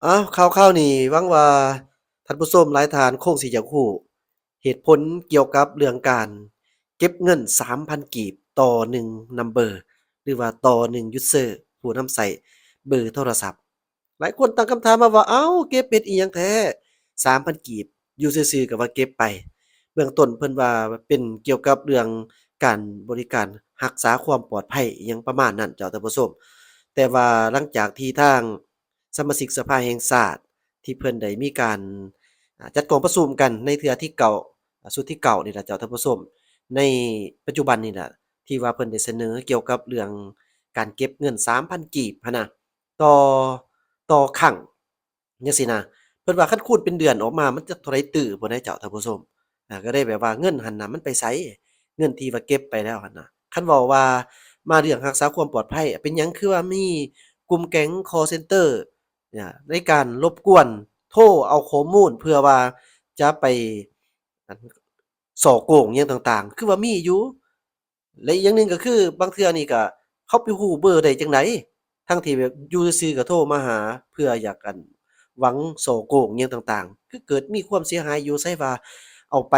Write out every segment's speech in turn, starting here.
ອ້າວ ຂ່າວໆນີ້ ຫວັງວ່າທ່ານຜູ້ຊົມຫຼາຍທ່ານຄົງຊິຢາກຮູ້ເຫດຜົນກ່ຽວກັບເລື່ອງການເກັບເງິນສາມພັນກີບຕໍ່ໜຶ່ງນຳເບີ ຫຼືວ່າຕໍ່ໜຶ່ງຢູເຊີ ຜູ້ນຳໃຊ້ເບີໂທລະສັບ. ຫຼາຍຄົນຕັ້ງຄຳຖາມມາວ່າ ເອົ້າ ເກັບເຮັດອີ່ຫຍັງແທ້ ສາມພັນກີບ ຢູ່ຊື່ໆກໍວ່າເກັບໄປ. ເບື້ອງຕົ້ນເພິ່ນວ່າເປັນກ່ຽວກັບເລື່ອງການບໍລິການຮັກສາຄວາມປອດໄພ ອີ່ຫຍັງປະມານນັ້ນເຈົ້າທ່ານຜູ້ຊົມ. ແຕ່ວ່າຫຼັງຈາກທີ່ທາງ ສະມາຊິກສະພາແຫ່ງຊາດ ທີ່ເພິ່ນໄດ້ມີການ ອາ ຈັດກອງປະຊຸມກັນໃນເທື່ອທີເກົ້າ ອາ ຊຸດທີເກົ້ານີ້ລະເຈົ້າທ່ານຜູ້ຊົມ ໃນປັດຈຸບັນນີ້ລະ ທີ່ວ່າເພິ່ນໄດ້ສະເໜີກ່ຽວກັບເລື່ອງການເກັບເງິນສາມພັນກີບຫັ້ນນະ ຕໍ່ ຕໍ່ຄັ້ງ ຈັ່ງຊີ້ນະ. ເພິ່ນວ່າຄັນຄູນເປັນເດືອນອອກມາ ມັນຈັກເທົ່າໃດຕື້ພຸ້ນນະເຈົ້າທ່ານຜູ້ຊົມ. ອາ ກໍໄດ້ແບບວ່າເງິນຫັ້ນນະ ມັນໄປໃສ? ເງິນທີ່ວ່າເກັບໄປແລ້ວຫັ້ນນະ. ຄັນເວົ້າວ່າມາເລື່ອງຮັກສາຄວາມປອດໄພ ເປັນຫຍັງຄືວ່າມີກຸ່ມແກັງຄໍເຊັນເຕີ ໃນການລົບກວນໂທເອົາຂໍ້ມູນເພື່ອວ່າຈະໄປ ອັນ ສໍ້ໂກງຫຍັງຕ່າງໆ ຄືວ່າມີຢູ່. ແລະ ອີກຢ່າງໜຶ່ງກໍຄື ບາງເທື່ອນີ້ກໍເຂົາໄປຮູ້ເບີໄດ້ຈັ່ງໃດ ທັງທີ່ແບບຢູ່ຊື່ໆກໍໂທມາຫາ ເພື່ອຢາກ ອັນ ຫວັງສໍ້ໂກງຫຍັງຕ່າງໆ ຄືເກີດມີຄວາມເສຍຫາຍຢູ່ ໃສວ່າເອົາໄປ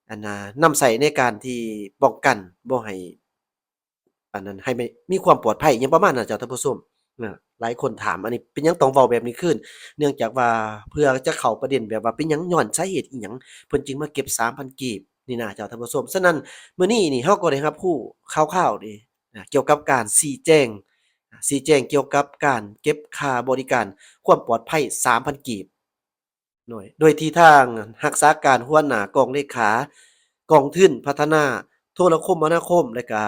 ອັນນາ ນຳໃຊ້ໃນການທີ່ປ້ອງກັນບໍ່ໃຫ້ ອັນນັ້ນ ໃຫ້ມີຄວາມປອດໄພຫຍັງປະມານນັ້ນເຈົ້າທ່ານຜູ້ຊົມ. ເອີ ຫຼາຍຄົນຖາມ ອັນນີ້ເປັນຫຍັງຕ້ອງເວົ້າແບບນີ້ຄືນ? ເນື່ອງຈາກວ່າເພື່ອຈະເຂົ້າປະເດັນແບບວ່າເປັນຫຍັງ ຍ້ອນສາເຫດອີ່ຫຍັງເພິ່ນຈຶ່ງມາເກັບສາມພັນກີບນີ້ນະເຈົ້າທ່ານຜູ້ຊົມ. ສະນັ້ນ ມື້ນີ້ນີ້ເຮົາກໍໄດ້ຮັບຮູ້ຂ່າວໆນີ້ ນະ ກ່ຽວກັບການຊີ້ແຈງ ຊີ້ແຈງກ່ຽວກັບການເກັບຄ່າບໍລິການຄວາມປອດໄພສາມພັນກີບ. ໂດຍ ໂດຍທີ່ທາງຮັກສາການຫົວໜ້າກອງເລຂາກອງທຶນພັດທະນາໂທລະຄົມມະນາຄົມ ແລະກະ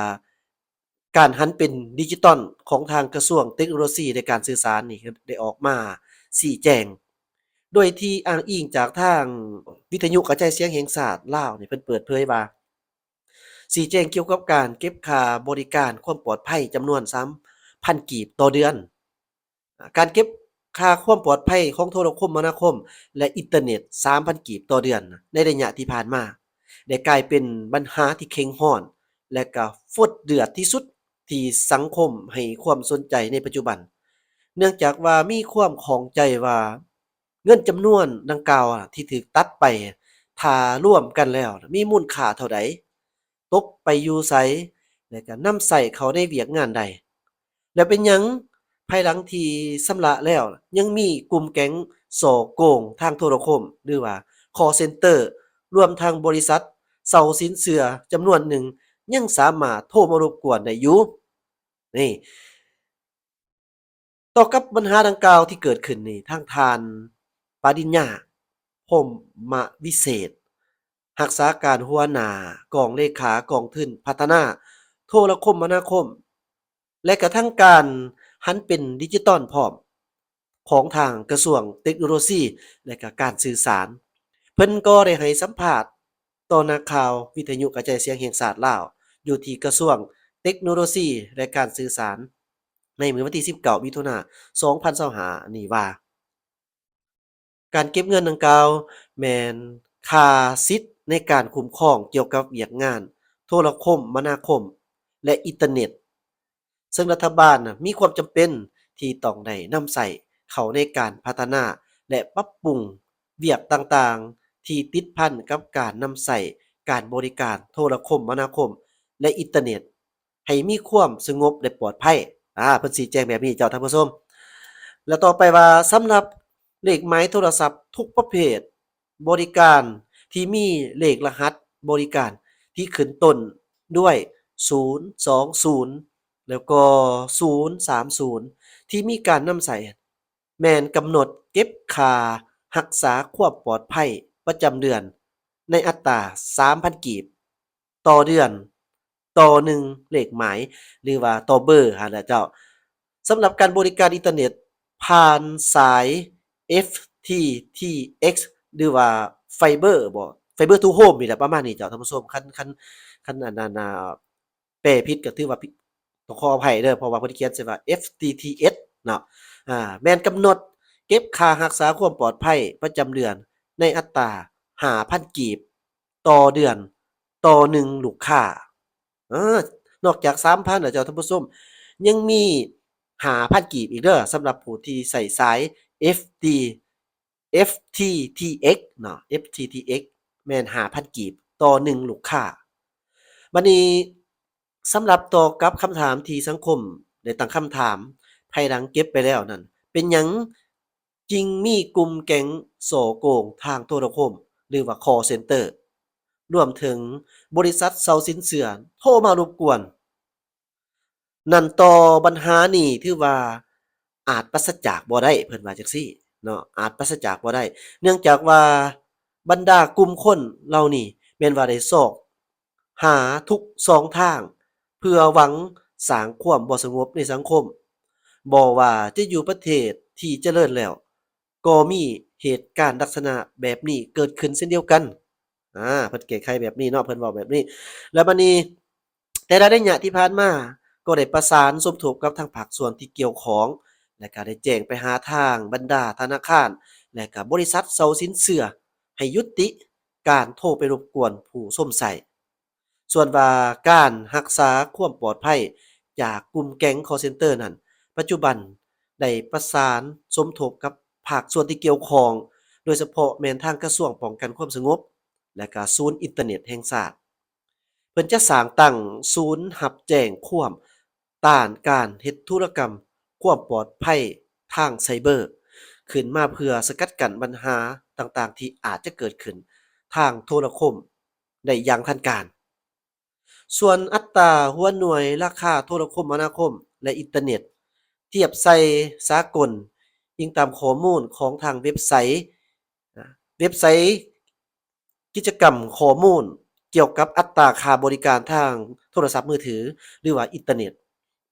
ການຫັນເປັນດິຈິຕອນຂອງທາງກະຊວງເຕັກໂນໂລຊີ ແລະ ການສື່ສານນີ້ ໄດ້ອອກມາຊີ້ແຈງ ໂດຍທີ່ອ້າງອີງຈາກທາງວິທະຍຸກະຈາຍສຽງແຫ່ງຊາດລາວນີ້ ເພິ່ນເປີດເຜີຍວ່າ ຊີ້ແຈງກ່ຽວກັບການເກັບຄ່າບໍລິການຄວາມປອດໄພຈຳນວນສາມພັນກີບຕໍ່ເດືອນ. ການເກັບຄ່າຄວາມປອດໄພຂອງໂທລະຄົມມະນາຄົມ ແລະ ອິນເຕີເນັດ ສາມພັນກີບຕໍ່ເດືອນ ໃນໄລຍະທີ່ຜ່ານມາ ໄດ້ກາຍເປັນບັນຫາທີ່ເຄັ່ງຮ້ອນ ແລະ ກະຟົດເດືອດທີ່ສຸດທີ່ສັງຄົມໃຫ້ຄວາມສົນໃຈໃນປັດຈຸບັນ ເນື່ອງຈາກວ່າມີຄວາມຂ້ອງໃຈວ່າເງິນຈຳນວນດັ່ງກ່າວທີ່ຖືກຕັດໄປ ຖ້າລວມກັນແລ້ວມີມູນຄ່າເທົ່າໃດ? ຕົກໄປຢູ່ໃສ ແລະ ກະນຳໃຊ້ເຂົ້າໃນວຽກງານໃດ ແລະ ເປັນຫຍັງພາຍຫຼັງທີ່ຊຳລະແລ້ວ ຍັງມີກຸ່ມແກັງສໍ້ໂກງທາງໂທລະຄົມ ຫຼືວ່າຄໍເຊັນເຕີ ລວມທັງບໍລິສັດເຊົ່າສິນເຊື່ອຈຳນວນໜຶ່ງ ຍັງສາມາດໂທມາລົບກວນໄດ້ຢູ່? ນີ້ ຕໍ່ກັບບັນຫາດັ່ງກ່າວທີ່ເກີດຂຶ້ນນີ້ ທາງທ່ານ ປະລິນຍາ ພົມມະວິເສດ ຮັກສາການຫົວໜ້າກອງເລຂາກອງທຶນພັດທະນາໂທລະຄົມມະນາຄົມ ແລະ ກະທັງການຫັນເປັນດິຈິຕອນພ້ອມ ຂອງທາງກະຊວງເຕັກໂນໂລຊີ ແລະ ກະການສື່ສານ ເພິ່ນກໍໄດ້ໃຫ້ສຳພາດຕໍ່ນັກຂ່າວວິທະຍຸກະຈາຍສຽງແຫ່ງຊາດລາວ ຢູ່ທີ່ກະຊວງເຕັກໂນໂລຊີ ແລະ ການສື່ສານ ໃນມື້ວັນທີສິບເກົ້າ ມິຖຸນາ ສອງພັນຊາວຫ້າ ນີ້ວ່າ ການເກັບເງິນດັ່ງກ່າວແມ່ນຄ່າສິດໃນການຄຸ້ມຄອງກ່ຽວກັບວຽກງານໂທລະຄົມມະນາຄົມ ແລະ ອິນເຕີເນັດ ເຊິ່ງລັດຖະບານນະ ມີຄວາມຈຳເປັນທີ່ຕ້ອງໄດ້ນຳໃຊ້ເຂົ້າໃນການພັດທະນາ ແລະ ປັບປຸງວຽກຕ່າງໆ ທີ່ຕິດພັນກັບການນຳໃຊ້ການບໍລິການໂທລະຄົມມະນາຄົມ ແລະ ອິນເຕີເນັດ ໃຫ້ມີຄວາມສະຫງົບ ແລະ ປອດໄພ. ອາ ເພິ່ນຊີ້ແຈງແບບນີ້ເຈົ້າທ່ານຜູ້ຊົມ. ແລະ ຕໍ່ໄປວ່າ ສຳລັບເລກໝາຍໂທລະສັບທຸກປະເພດ ບໍລິການທີ່ມີເລກລະຫັດບໍລິການທີ່ຂຶ້ນຕົ້ນດ້ວຍ ສູນສອງສູນ ແລ້ວກໍ ສູນສາມສູນ ທີ່ມີການນຳໃຊ້ ແມ່ນກຳນົດເກັບຄ່າຮັກສາຄວາມປອດໄພປະຈຳເດືອນໃນອັດຕາສາມພັນກີບຕໍ່ເດືອນ ຕໍ່ໜຶ່ງເລກໝາຍ ຫຼືວ່າຕໍ່ເບີຫັ້ນແຫຼະເຈົ້າ. ສຳລັບການບໍລິການອິນເຕີເນັດຜ່ານສາຍ ເອັຟ ທີ ທີ ເອັກ ຫຼືວ່າໄຟເບີບໍ ໄຟເບີທູໂຮມນີ້ແຫຼະ ປະມານນີ້ເຈົ້າທ່ານຜູ້ຊົມ. ຄັນ ຄັນ ຄັນອັນນັ້ນ ອາ ແປຜິດກໍຖືວ່າຜິດ ຕ້ອງຂໍອະໄພເດີ ເພາະວ່າເພິ່ນຂຽນໃສ່ວ່າ ເອັຟ ທີ ທີ ເອັສ ເນາະ. ອາ ແມ່ນກຳນົດເກັບຄ່າຮັກສາຄວາມປອດໄພປະຈຳເດືອນໃນອັດຕາຫ້າພັນກີບຕໍ່ເດືອນ ຕໍ່ໜຶ່ງລູກຄ້າ. ເອີ ນອກຈາກສາມພັນແລ້ວເຈົ້າທ່ານຜູ້ຊົມ ຍັງມີ ຫ້າພັນກີບອີກເດີ້ ສຳລັບຜູ້ທີ່ໃຊ້ສາຍ FT FTTX ເນາະ FTTX ແມ່ນຫ້າພັນກີບຕໍ່ໜຶ່ງລູກຄ້າ. ບັດນີ້ ສຳລັບຕໍ່ກັບຄຳຖາມທີ່ສັງຄົມໄດ້ຕັ້ງຄຳຖາມ ພາຍຫຼັງເກັບໄປແລ້ວນັ້ນ ເປັນຫຍັງຈຶ່ງມີກຸ່ມແກັງສໍ້ໂກງທາງໂທລະຄົມ ຫຼືວ່າ call center ລວມເຖິງບໍລິສັດເຊົ່າສິນເຊື່ອໂທມາລົບກວນ? ນັ້ນຕໍ່ບັນຫານີ້ຖືວ່າອາດປາສະຈາກບໍ່ໄດ້ ເພິ່ນວ່າຈັ່ງຊີ້ເນາະ ອາດປາສະຈາກບໍ່ໄດ້ ເນື່ອງຈາກວ່າບັນດາກຸ່ມຄົນເຫຼົ່ານີ້ແມ່ນວ່າໄດ້ຊອກຫາທຸກຊ່ອງທາງ ເພື່ອຫວັງສ້າງຄວາມບໍ່ສະຫງົບໃນສັງຄົມ. ບໍ່ວ່າຈະຢູ່ປະເທດທີ່ຈະເລີນແລ້ວ ກໍມີເຫດການລັກສະນະແບບນີ້ເກີດຂຶ້ນເຊັ່ນດຽວກັນ. ອາ ເພິ່ນແກ້ໄຂແບບນີ້ເນາະ ເພິ່ນເວົ້າແບບນີ້. ແລ້ວບັດນີ້ ແຕ່ລະໄລຍະທີ່ຜ່ານມາ ກໍໄດ້ປະສານສົມທົບກັບທາງພາກສ່ວນທີ່ກ່ຽວຂ້ອງ ແລະ ກໍໄດ້ແຈ້ງໄປຫາທາງບັນດາທະນາຄານ ແລະ ກໍບໍລິສັດເຊົ່າສິນເຊື່ອ ໃຫ້ຢຸດຕິການໂທໄປລົບກວນຜູ້ຊົມໃຊ້. ສ່ວນວ່າການຮັກສາຄວາມປອດໄພຈາກກຸ່ມແກັງ call center ນັ້ນ ປັດຈຸບັນໄດ້ປະສານສົມທົບກັບພາກສ່ວນທີ່ກ່ຽວຂ້ອງ ໂດຍສະເພາະແມ່ນທາງກະຊວງປ້ອງກັນຄວາມສະຫງົບ ແລະ ກະສູນອິນເຕີເນັດແຫ່ງຊາດ. ເພິ່ນຈະສ້າງຕັ້ງສູນຮັບແຈ້ງຄວາມຕ້ານການເຮັດທຸລະກຳຄວາມປອດໄພທາງໄຊເບີ ຂຶ້ນມາເພື່ອສະກັດກັ້ນບັນຫາຕ່າງໆທີ່ອາດຈະເກີດຂຶ້ນທາງໂທລະຄົມໄດ້ຢ່າງທັນການ. ສ່ວນອັດຕາຫົວໜ່ວຍລາຄາໂທລະຄົມມະນາຄົມ ແລະ ອິນເຕີເນັດ ທຽບໃສ່ສາກົນ, ອີງຕາມຂໍ້ມູນຂອງທາງເວັບໄຊ ເວັບໄຊກິດຈະກຳຂໍ້ມູນກ່ຽວກັບອັດຕາຄ່າບໍລິການທາງໂທລະສັບມືຖື ຫຼືວ່າອິນເຕີເນັດ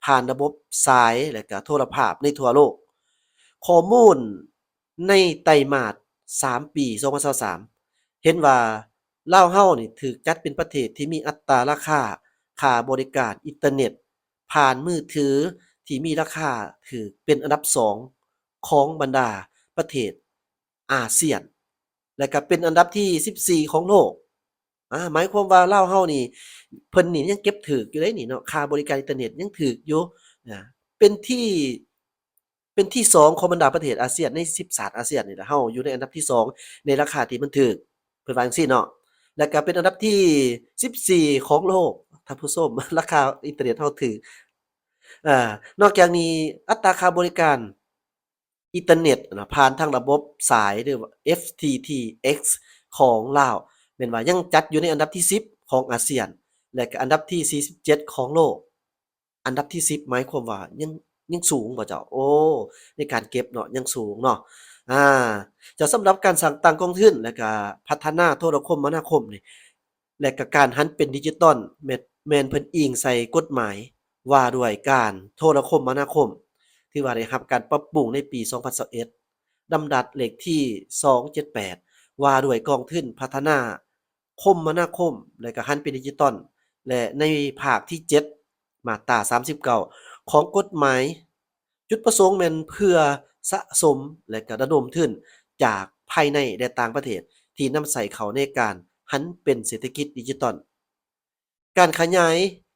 ຜ່ານລະບົບສາຍ ແລະ ກະໂທລະພາບໃນທົ່ວໂລກ. ຂໍ້ມູນໃນໄຕມາດສາມປີສອງພັນຊາວສາມ ເຫັນວ່າລາວເຮົານີ້ຖືກຈັດເປັນປະເທດທີ່ມີອັດຕາລາຄາຄ່າບໍລິການອິນເຕີເນັດຜ່ານມືຖືທີ່ມີລາຄາຖືກເປັນອັນດັບສອງຂອງບັນດາປະເທດອາຊຽນ ແລະ ກະເປັນອັນດັບທີສິບສີ່ຂອງໂລກ. ອາ ໝາຍຄວາມວ່າລາວເຮົານີ້ ເພິ່ນນີ້ຍັງເກັບຖືກຢູ່ເດ້ນີ້ເນາະ ຄ່າບໍລິການອິນເຕີເນັດຍັງຖືກຢູ່ ອາ ເປັນທີ ເປັນທີສອງຂອງບັນດາປະເທດອາຊຽນ ໃນສິບຊາດອາຊຽນນີ້ແຫຼະ ເຮົາຢູ່ໃນອັນດັບທີສອງໃນລາຄາທີ່ມັນຖືກ ເພິ່ນວ່າຈັ່ງຊີ້ເນາະ ແລະ ກະເປັນອັນດັບທີສິບສີ່ຂອງໂລກ ທ່ານຜູ້ຊົມ ລາຄາອິນເຕີເນັດເຮົາຖືກ. ອາ ນອກຈາກນີ້ ອັດຕາຄ່າບໍລິການ ອິນເຕີເນັດນະ ຜ່ານທາງລະບົບສາຍ ຫຼືວ່າ FTTX ຂອງລາວ ແມ່ນວ່າຍັງຈັດຢູ່ໃນອັນດັບທີສິບຂອງອາຊຽນ ແລະ ກະອັນດັບທີສີ່ສິບເຈັດຂອງໂລກ. ອັນດັບທີສິບ ໝາຍຄວາມວ່າຍັງ ຍັງສູງບໍ່ເຈົ້າ? ໂອ້ ໃນການເກັບເນາະ ຍັງສູງເນາະ. ອາ ເຈົ້າ ສຳລັບການສ້າງຕັ້ງກອງທຶນ ແລະ ກະພັດທະນາໂທລະຄົມມະນາຄົມນີ້ ແລະ ກະການຫັນເປັນດິຈິຕອນ ແມ່ນ ແມ່ນເພິ່ນອີງໃສ່ກົດໝາຍວ່າດ້ວຍການໂທລະຄົມມະນາຄົມ ທີ່ວ່າໄດ້ຮັບການປັບປຸງໃນປີສອງພັນຊາວເອັດ ດຳລັດເລກທີສອງເຈັດແປດ ວ່າດ້ວຍກອງທຶນພັດທະນາຄົມມະນາຄົມ ແລະ ກະຫັນເປັນດິຈິຕອນ ແລະ ໃນພາກທີເຈັດ ມາດຕາສາມສິບເກົ້າ ຂອງກົດໝາຍ ຈຸດປະສົງແມ່ນເພື່ອສະສົມ ແລະ ກະລະດົມທຶນຈາກພາຍໃນ ແລະ ຕ່າງປະເທດ ທີ່ນຳໃຊ້ເຂົ້າໃນການຫັນເປັນເສດຖະກິດດິຈິຕອນ, ການຂະຫຍາຍ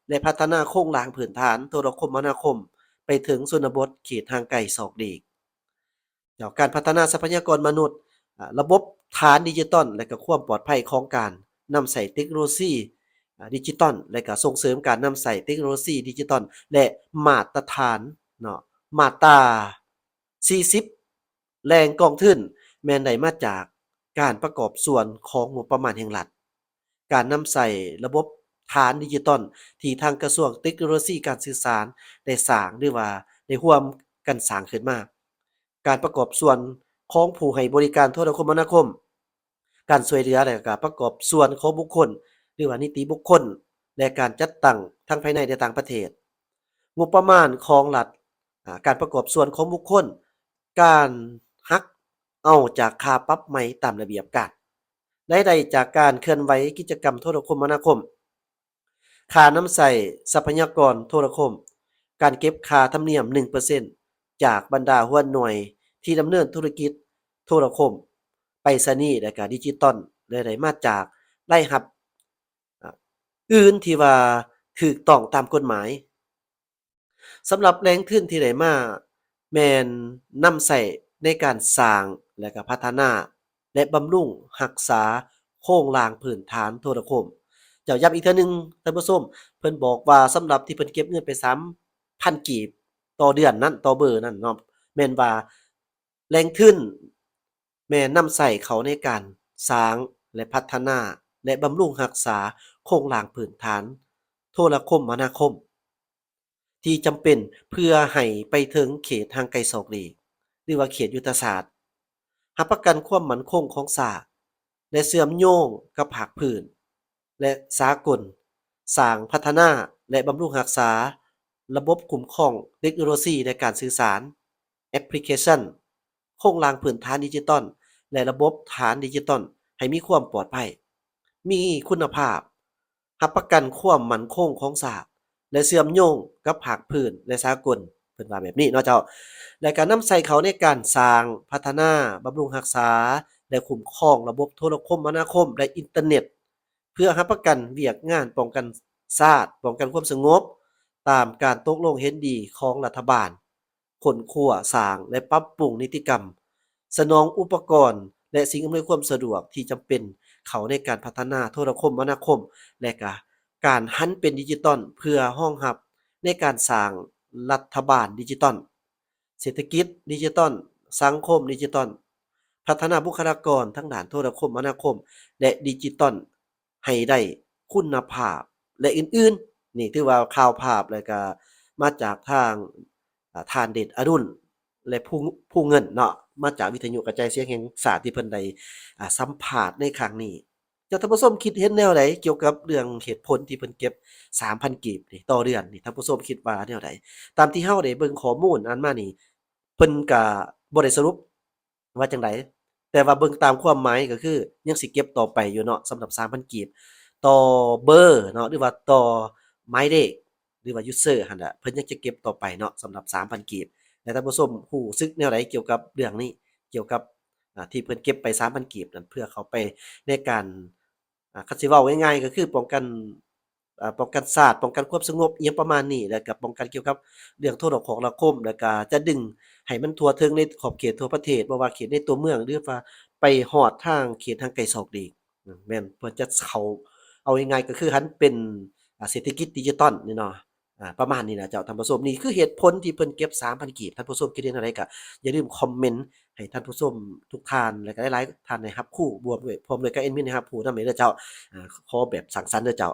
ແລະ ພັດທະນາໂຄງລ່າງພື້ນຖານໂທລະຄົມມະນາຄົມໄປເຖິງຊົນນະບົດເຂດຫ່າງໄກສອກຫຼີກ. ແລ້ວການພັດທະນາຊັບພະຍາກອນມະນຸດ, ອາ, ລະບົບຖານດິຈິຕອນ ແລະ ກະຄວາມປອດໄພຂອງການນຳໃຊ້ເຕັກໂນໂລຊີ, ອາ, ດິຈິຕອນ ແລະ ກະສົ່ງເສີມການນຳໃຊ້ເຕັກໂນໂລຊີດິຈິຕອນ ແລະ ມາດຕະຖານເນາະ, ມາດຕາສີ່ສິບ ແຫຼ່ງກອງທຶນແມ່ນໄດ້ມາຈາກການປະກອບສ່ວນຂອງງົບປະມານແຫ່ງລັດ. ການນຳໃຊ້ລະບົບຖານດິຈິຕອນທີ່ທາງກະຊວງເຕັກໂນໂລຊີການສື່ສານໄດ້ສ້າງ ຫຼືວ່າໄດ້ຮ່ວມກັນສ້າງຂຶ້ນມາ, ການປະກອບສ່ວນຂອງຜູ້ໃຫ້ບໍລິການໂທລະຄົມມະນາຄົມ, ການຊ່ວຍເຫຼືອ ແລະ ກະປະກອບສ່ວນຂອງບຸກຄົນ ຫຼືວ່ານິຕິບຸກຄົນ ແລະ ການຈັດຕັ້ງທັງພາຍໃນ ແລະ ຕ່າງປະເທດ, ງົບປະມານຂອງລັດ, ອາ, ການປະກອບສ່ວນຂອງບຸກຄົນ, ການຫັກເອົາຈາກຄ່າປັບໃໝຕາມລະບຽບການ, ລາຍໄດ້ຈາກການເຄື່ອນໄຫວກິດຈະກຳໂທລະຄົມມະນາຄົມ, ຄ່ານຳໃຊ້ຊັບພະຍາກອນໂທລະຄົມ, ການເກັບຄ່າທຳນຽມໜຶ່ງເປີເຊັນຈາກບັນດາຫົວໜ່ວຍທີ່ດຳເນີນທຸລະກິດໂທລະຄົມ, ໄປສະນີ ແລະ ກະດິຈິຕອນ ແລະ ໄດ້ມາຈາກລາຍຮັບ ອາ, ອື່ນທີ່ວ່າຖືກຕ້ອງຕາມກົດໝາຍ. ສຳລັບແຫຼ່ງທຶນທີ່ໄດ້ມາ ແມ່ນນຳໃຊ້ໃນການສ້າງ ແລະ ກະພັດທະນາ ແລະ ບຳລຸງຮັກສາໂຄງລ່າງພື້ນຖານໂທລະຄົມ. ເຈົ້າ ຢ້ຳອີກເທື່ອໜຶ່ງທ່ານຜູ້ຊົມ, ເພິ່ນບອກວ່າສຳລັບທີ່ເພິ່ນເກັບເງິນໄປສາມພັນກີບຕໍ່ເດືອນນັ້ນ, ຕໍ່ເບີນັ້ນເນາະ, ແມ່ນວ່າແຫຼ່ງທຶນແມ່ນນຳໃຊ້ເຂົ້າໃນການສ້າງ ແລະ ພັດທະນາ ແລະ ບຳລຸງຮັກສາໂຄງລ່າງພື້ນຖານໂທລະຄົມມະນາຄົມ ທີ່ຈຳເປັນເພື່ອໃຫ້ໄປເຖິງເຂດຫ່າງໄກສອກຫຼີກ ຫຼືວ່າເຂດຍຸດທະສາດ, ຮັບປະກັນຄວາມໝັ້ນຄົງຂອງຊາດ ແລະ ເຊື່ອມໂຍງກັບພາກພື້ນ ແລະ ສາກົນ, ສ້າງ, ພັດທະນາ ແລະ ບຳລຸງຮັກສາລະບົບຄຸ້ມຄອງເຕັກໂນໂລຊີ ແລະ ການສື່ສານ, ແອັບພລິເຄຊັນ, ໂຄງລ່າງພື້ນຖານດິຈິຕອນ ແລະ ລະບົບຖານດິຈິຕອນໃຫ້ມີຄວາມປອດໄພ, ມີຄຸນນະພາບ, ຮັບປະກັນຄວາມໝັ້ນຄົງຂອງຊາດ ແລະ ເຊື່ອມໂຍງກັບພາກພື້ນ ແລະ ສາກົນ, ເພິ່ນວ່າແບບນີ້ເນາະເຈົ້າ. ແລະ ກະນຳໃຊ້ເຂົ້າໃນການສ້າງ, ພັດທະນາ, ບຳລຸງຮັກສາ ແລະ ຄຸ້ມຄອງລະບົບໂທລະຄົມມະນາຄົມ ແລະ ອິນເຕີເນັດ ເພື່ອຮັບປະກັນວຽກງານປ້ອງກັນຊາດ, ປ້ອງກັນຄວາມສະຫງົບ ຕາມການຕົກລົງເຫັນດີຂອງລັດຖະບານ, ຄົ້ນຄວ້າ, ສ້າງ ແລະ ປັບປຸງນິຕິກຳ ສະໜອງອຸປະກອນ ແລະ ສິ່ງອຳນວຍຄວາມສະດວກທີ່ຈຳເປັນເຂົ້າໃນການພັດທະນາໂທລະຄົມມະນາຄົມ ແລະ ກະການຫັນເປັນດິຈິຕອນ ເພື່ອຮອງຮັບໃນການສ້າງລັດຖະບານດິຈິຕອນ, ເສດຖະກິດດິຈິຕອນ, ສັງຄົມດິຈິຕອນ, ພັດທະນາບຸກຄະລາກອນທາງດ້ານໂທລະຄົມມະນາຄົມ ແລະ ດິຈິຕອນ ໃຫ້ໄດ້ຄຸນນະພາບ ແລະ ອື່ນໆ. ນີ້ຖືວ່າຂ່າວພາບ ແລະ ກະມາຈາກທາງ ອາ ທ່ານເດດອະດຸນ ແລະ ພູ ພູເງິນເນາະ, ມາຈາກວິທະຍຸກະຈາຍສຽງແຫ່ງຊາດ ທີ່ເພິ່ນໄດ້ ອາ ສຳພາດໃນຄັ້ງນີ້. ເຈົ້າ ທ່ານຜູ້ຊົມຄິດເຫັນແນວໃດກ່ຽວກັບເລື່ອງເຫດຜົນທີ່ເພິ່ນເກັບສາມພັນກີບນີ້ຕໍ່ເດືອນນີ້? ທ່ານຜູ້ຊົມຄິດວ່າແນວໃດ? ຕາມທີ່ເຮົາໄດ້ເບິ່ງຂໍ້ມູນອ່ານມານີ້ ເພິ່ນກະບໍ່ໄດ້ສະຫຼຸບ ວ່າຈັ່ງໃດ, ແຕ່ວ່າເບິ່ງຕາມຄວາມໝາຍກໍຄືຍັງຊິເກັບຕໍ່ໄປຢູ່ເນາະ ສຳລັບສາມພັນກີບ ຕໍ່ເບີເນາະ ຫຼືວ່າຕໍ່ໝາຍເລກ ຫຼືວ່າຢູເຊີຫັ້ນແຫຼະ, ເພິ່ນຍັງຈະເກັບຕໍ່ໄປເນາະ ສຳລັບສາມພັນກີບ. ແລະ ທ່ານຜູ້ຊົມຮູ້ສຶກແນວໃດກ່ຽວກັບເລື່ອງນີ້, ກ່ຽວກັບ ອາ ທີ່ເພິ່ນເກັບໄປສາມພັນກີບນັ້ນ ເພື່ອເຂົ້າໄປໃນການ ອາ ຄັນຊິເວົ້າງ່າຍໆ ກໍຄືປ້ອງກັນ ອາ ປ້ອງກັນຊາດ, ປ້ອງກັນຄວາມສະຫງົບ ອີ່ຫຍັງປະມານນີ້, ແລ້ວກໍປ້ອງກັນກ່ຽວກັບເລື່ອງໂທລະຄອງລະຄົມ, ແລ້ວກໍຈະດຶງໃຫ້ມັນທົ່ວເຖິງໃນຂອບເຂດທົ່ວປະເທດ, ບໍ່ວ່າເຂດໃນຕົວເມືອງ ຫຼືວ່າໄປຮອດທາງເຂດຫ່າງໄກສອກຫຼີກ. ແມ່ນ ເພິ່ນຈະເຂົ້າ ເອົາງ່າຍໆ ກໍຄືຫັນເປັນ ອາ ເສດຖະກິດດິຈິຕອນນີ້ເນາະ. ອາ ປະມານນີ້ນະເຈົ້າ ທ່ານຜູ້ຊົມ. ນີ້ຄືເຫດຜົນທີ່ເພິ່ນເກັບສາມພັນກີບ. ທ່ານຜູ້ຊົມຄິດເຫັນແນວໃດ ກໍຢ່າລືມຄອມເມັນໃຫ້ທ່ານຜູ້ຊົມທຸກທ່ານ ແລະ ກໍຫຼາຍໆທ່ານໄດ້ຮັບຮູ້ ຮ່ວມດ້ວຍ ພ້ອມດ້ວຍກັບແອດມິນໄດ້ຮັບຮູ້ນຳເດີເຈົ້າ. ອາ ຂໍແບບສ້າງສັນເດີເຈົ້າ.